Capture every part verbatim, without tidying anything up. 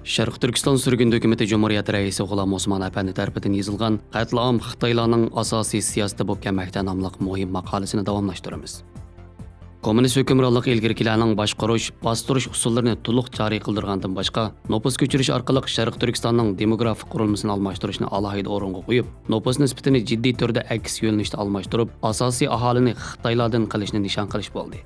شەرقىي تۈركىستان سۈرگۈندە ھۆكۈمىتى جۇمھۇرىيەت رەئىسى غۇلام ئوسمان ئەپەندى تەرىپىدىن يېزىلغان قەتلىئام خىتايلارنىڭ ئاساسىي سىياسىتى بولۇپ كەلمەكتە ناملىق مۇھىم ماقالىسىنى داۋاملاشتۇرىمىز. كوممۇنىست ھۆكۈمرانلىق ئىلگىرىكىلەرنىڭ باشقۇرۇش، باستۇرۇش ئۇسۇللىرىنى تولۇق جارى قىلدۇرغاندىن باشقا، نوپۇس كۆچۈرۈش ئارقىلىق شەرقىي تۈركىستاننىڭ دېموگرافىك قۇرۇلمىسىنى ئالماشتۇرۇشنى ئالاھىدە ئورۇنغا قويۇپ، نوپۇس نىسبىتىنى جىددىي تۈردە ئەكس يۆنىلىشتە ئالماشتۇرۇپ، ئاساسىي ئاھالىنى خىتايلاردىن قىلىشنى نىشان قىلىش بولدى.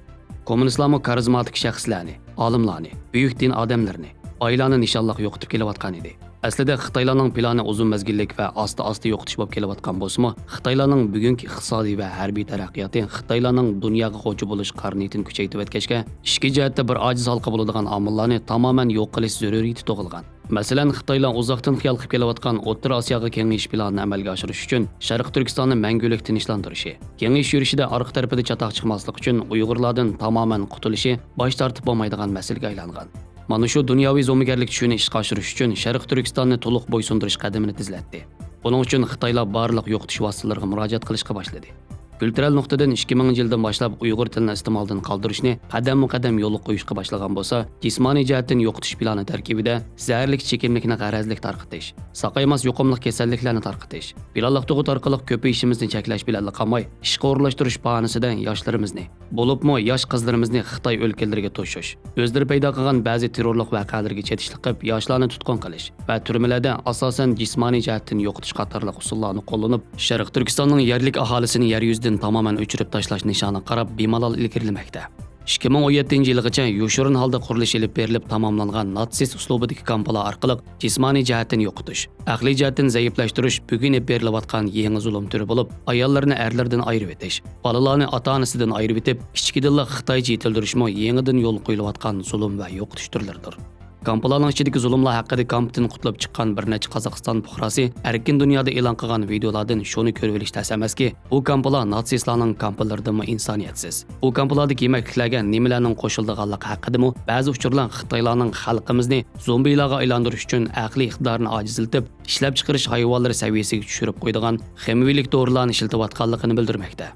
كوممۇنىستلارمۇ كارىزماتىك شەخسلەرنى، ئالىملارنى، بۈيۈك دىن ئادەملىرىنى، بايلارنى نىشانلىق يوقىتىپ كېلىۋاتقان ئىدى. ئەسلىدە خىتايلارنىڭ پىلانى ئۇزۇن مەزگىللىك ۋە ئاستا-ئاستا يوقىتىش بولۇپ كېلىۋاتقان بولسىمۇ، خىتايلارنىڭ بۈگۈنكى ئىقتىسادىي ۋە ھەربىي تەرەققىياتى خىتايلارنىڭ دۇنياغا خوجا بولۇش قارا نىيىتىنى كۈچەيتىۋەتكەچكە، ئىچكى جەھەتتە بىر ئاجىز ھالقا بولىدىغان ئامىللارنى تامامەن يوق قىلىش زۆرۈرىيىتى تۇغۇلغان. مەسىلەن، خىتايلار ئۇزاقتىن خىيال قىلىپ كېلىۋاتقان ئوتتۇرا ئاسىياغا كېڭىيىش پىلانىنى ئەمەلگە ئاشۇرۇش ئۈچۈن شەرقىي تۈركىستاننى مەڭگۈلۈك تىنچلاندۇرۇشى، كېڭىيىش يۈرۈشىدە ئارقا تەرىپىدە چاتاق چىقماسلىقى ئۈچۈن ئۇيغۇرلاردىن تامامەن قۇتۇلۇشى باش تارتىپ بولمايدىغان مەسىلىگە ئايلانغان. مانا شۇ دۇنياۋى زومىگەرلىك چۈشىنى ئىشقا ئاشۇرۇش ئۈچۈن شەرقىي تۈركىستاننى تولۇق بويسۇندۇرۇش قەدىمىنى تېزلەتتى. بۇنىڭ ئۈچۈن خىتايلار بارلىق يوقىتىش ۋاسىتىلىرىغا مۇراجىئەت قىلىشقا باشلىدى. كۈلتۈرەل نۇقتىدىن ئىككى مىڭىنچى يىلدىن باشلاپ ئۇيغۇر تىلىنى ئىستېمالدىن قالدۇرۇشنى قەدەممۇ قەدەم يولغا قويۇشقا باشلىغان بولسا، جىسمانىي جەھەتتىن يوقىتىش پىلانى تەركىبىدە زەھەرلىك چېكىملىكنى غەرەزلىك تارقىتىش، ساقايماس يۇقۇملۇق كېسەللىكلەرنى تارقىتىش، پىلانلىق تۇغۇت ئارقىلىق كۆپىيىشىمىزنى چەكلەش بىلەنلا قالماي، ئىشقا ئورۇنلاشتۇرۇش باھانىسىدە ياشلىرىمىزنى، بولۇپمۇ ياش قىزلىرىمىزنى خىتاي ئۆلكىلىرىگە توشۇش، ئۆزلىرى پەيدا قىلغان بەزى تېررورلۇق ۋەقەلىرىگە چېتىشلىق قىلىپ، ياشلارنى تۇتقۇن قىلىش ۋە تۈرمىلەردە ئاساسەن جىسمانىي جەھەتتىن يوقىتىش قاتارلىق ئۇسۇللارنى قوللىنىپ، شەرقىي تۈركىستاننىڭ يەرلىك ئاھالىسىنى يەر يۈزىدىن تامامەن ئۆچۈرۈپ تاشلاش نىشانىغا قاراپ بىمالال ئىلگىرىلىمەكتە. ئىككى مىڭ ئون يەتتىنچى يىلغىچە يوشۇرۇن ھالدا قۇرۇلۇشى ئېلىپ بېرىلىپ تاماملانغان ناتسىست ئۇسلۇبىدىكى كامپلار ئارقىلىق جىسمانىي جەھەتتىن يوقىتىش، ئەقلىي جەھەتتىن زەئىپلەشتۈرۈش بۈگۈن ئېلىپ بېرىلىۋاتقان يېڭى زۇلۇم تۈرى بولۇپ، ئاياللىرىنى ئەرلىرىدىن ئايرىۋېتىش، بالىلارنى ئاتا-ئانىسىدىن ئايرىۋېتىپ، كىچىكىدىنلا خىتايچە يېتىلدۈرۈشمۇ يېڭىدىن يولغا قويۇلۇۋاتقان زۇلۇم ۋە يوقىتىش تۈرلىرىدۇر. كامپلارنىڭ ئىچىدىكى زۇلۇملار ھەققىدە كامپتىن قۇتۇلۇپ چىققان بىر نەچچە قازاقىستان پۇقراسى ئەركىن دۇنيادا ئېلان قىلغان ۋىدېئولاردىن شۇنى كۆرۈۋېلىش تەس ئەمەسكى، بۇ كامپلار ناتسىستلارنىڭ كامپلىرىدىنمۇ ئىنسانىيەتسىز. بۇ كامپلاردىكى يېمەكلىكلەرگە نېمىلەرنىڭ قوشۇلىدىغانلىقى ھەققىدىمۇ بەزى ئۇچۇرلار خىتايلارنىڭ خەلقىمىزنى زومبىلارغا ئايلاندۇرۇش ئۈچۈن ئەقلىي ئىقتىدارىنى ئاجىزلىتىپ، ئىشلەپچىقىرىش ھايۋانلىرى سەۋىيەسىگە چۈشۈرۈپ قويىدىغان خىمىيىۋىلىك دورىلارنى ئىشلىتىۋاتقانلىقىنى بىلدۈرمەكتە.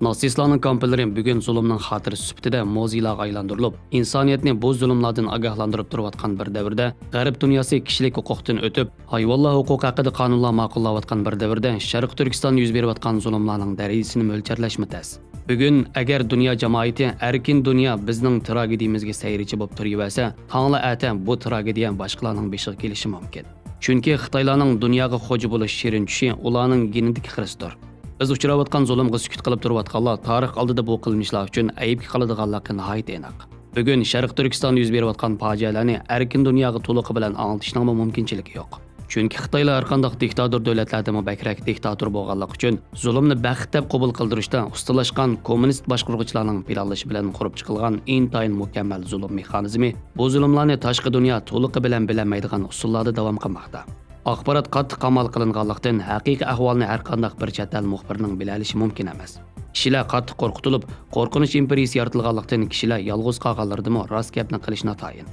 ناتسىستلارنىڭ كامپلىرى بۈگۈن زۇلۇمنىڭ خاتىرىسى سۈپىتىدە مۇزېيلارغا ئايلاندۇرۇلۇپ، ئىنسانىيەتنى بۇ زۇلۇملاردىن ئاگاھلاندۇرۇپ تۇرۇۋاتقان بىر دەۋردە، غەرب دۇنياسى كىشىلىك ھوقۇقتىن ئۆتۈپ، ھايۋانلار ھوقۇقى ھەققىدە قانۇنلار ماقۇللاۋاتقان بىر دەۋردە شەرقىي تۈركىستاندا يۈز بېرىۋاتقان زۇلۇملارنىڭ دەرىجىسىنى مۆلچەرلەشمۇ تەس. بۈگۈن ئەگەر دۇنيا جامائىتى ئەركىن دۇنيا بىزنىڭ تراگېدىيىمىزگە سەيرىچى بولۇپ تۇرۇۋەرسە، تاڭلا ئەتە بۇ تراگېدىيە باشقىلارنىڭ بېشىغا كېلىشى مۇمكىن. چۈنكى خىتايلارنىڭ دۇنياغا خوجا بولۇش شېرىن چۈشى ئۇلارنىڭ گېنېتىك خىرىسىدۇر. بىز ئۇچراۋاتقان زۇلۇمغا سۈكۈت قىلىپ تۇرۇۋاتقانلار تارىخ ئالدىدا بۇ قىلمىشلار ئۈچۈن ئەيىبكە قالىدىغانلىقى ناھايىتى ئېنىق. بۈگۈن شەرقىي تۈركىستاندا يۈز بېرىۋاتقان پاجىئەلەرنى ئەركىن دۇنياغا تولۇقى بىلەن ئاڭلىتىشنىڭمۇ مۇمكىنچىلىكى يوق. چۈنكى خىتايلار ھەرقانداق دىكتاتور دۆلەتلەردىنمۇ بەكرەك دىكتاتور بولغانلىقى ئۈچۈن، زۇلۇمنى بەخت دەپ قوبۇل قىلدۇرۇشتا ئۇستىلاشقان كوممۇنىست باشقۇرغۇچىلارنىڭ پىلانلىشى بىلەن قۇرۇپ چىقىلغان ئىنتايىن مۇكەممەل زۇلۇم مېخانىزمى بۇ زۇلۇملارنى تاشقى دۇنيا تولۇقى بىلەن بىلەلمەيدىغان ئۇسۇللاردا داۋام قىلماقتا. ئاخبارات قاتتىق قامال قىلىنغانلىقتىن، ھەقىقىي ئەھۋالنى ھەرقانداق بىر چەت ئەل مۇخبىرىنىڭ بىلەلىشى مۇمكىن ئەمەس. كىشىلەر قاتتىق قورقۇتۇلۇپ، قورقۇنچ ئىمپېرىيىسى يارىتىلغانلىقتىن، كىشىلەر يالغۇز قالغانلىرىدىمۇ راست گەپنى قىلىش ناتايىن.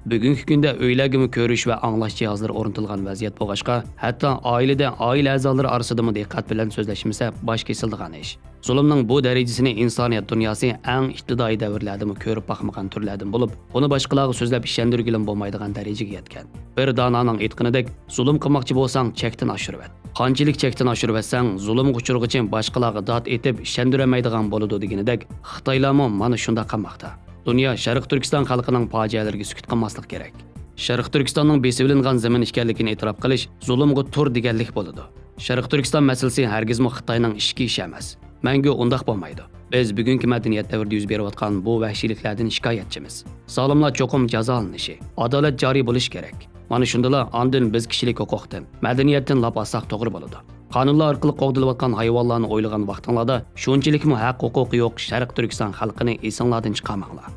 بۈگۈنكى كۈندە ئۆيلەرگىمۇ كۆرۈش ۋە ئاڭلاش جىھازلىرى ئورنىتىلغان ۋەزىيەت بولغاچقا، ھەتتا ئائىلىدە ئائىلە ئەزالىرى ئارىسىدىمۇ دىققەت بىلەن سۆزلەشمىسە، باش كېسىلىدىغان ئىش. زۇلۇمنىڭ بۇ دەرىجىسىنى ئىنسانىيەت دۇنياسى ئەڭ ئىپتىدائىي دەۋرلەردىمۇ كۆرۈپ باقمىغان تۈرلەردىن بولۇپ، بۇنى باشقىلارغا سۆزلەپ ئىشەندۈرگىلىمۇ بولمايدىغان دەرىجىگە يەتكەن. بىر دانانىڭ ئېيتقىنىدەك، زۇلۇم قىلماقچى بولساڭ، چەكتىن ئاشۇرۇۋەت. قانچىلىك چەكتىن ئاشۇرۇۋەتسەڭ، زۇلۇمغا ئۇچرىغۇچى باشقىلارغا دات ئېتىپ، ئىشەندۈرەلمەيدىغان بولىدۇ دېگىنىدەك، خىتايلارمۇ مانا شۇنداق قىلماقتا. دۇنيا شەرقىي تۈركىستان خەلقىنىڭ پاجىئەلىرىگە سۈكۈت قىلماسلىقى كېرەك. شەرقىي تۈركىستاننىڭ بېسىۋېلىنغان زېمىن ئىكەنلىكىنى ئېتىراپ قىلىش زۇلۇمغا تۇر دېگەنلىك بولىدۇ. شەرقىي تۈركىستان مەسىلىسى ھەرگىزمۇ خىتاينىڭ ئىچكى ئىشى ئەمەس. مەڭگۈ ئۇنداق بولمايدۇ. بىز بۈگۈنكى مەدەنىيەت دەۋرىدە يۈز بېرىۋاتقان بۇ ۋەھشىيلىكلەردىن شىكايەتچىمىز. زالىملار چوقۇم جازالىنىشى، ئادالەت جارى بولۇشى كېرەك. مانا شۇندىلا ئاندىن بىز كىشىلىك ھوقۇقتىن، مەدەنىيەتتىن لاپ ئالساق توغرا بولىدۇ. قانۇنلار ئارقىلىق قوغدىلىۋاتقان ھايۋانلارنى ئويلىغان ۋاقتىڭلاردا شۇنچىلىكمۇ ھەق ھوقۇقى يوق شەرقىي تۈركىستان خەلقىنى ئېسىڭلاردىن چىقارماڭلار.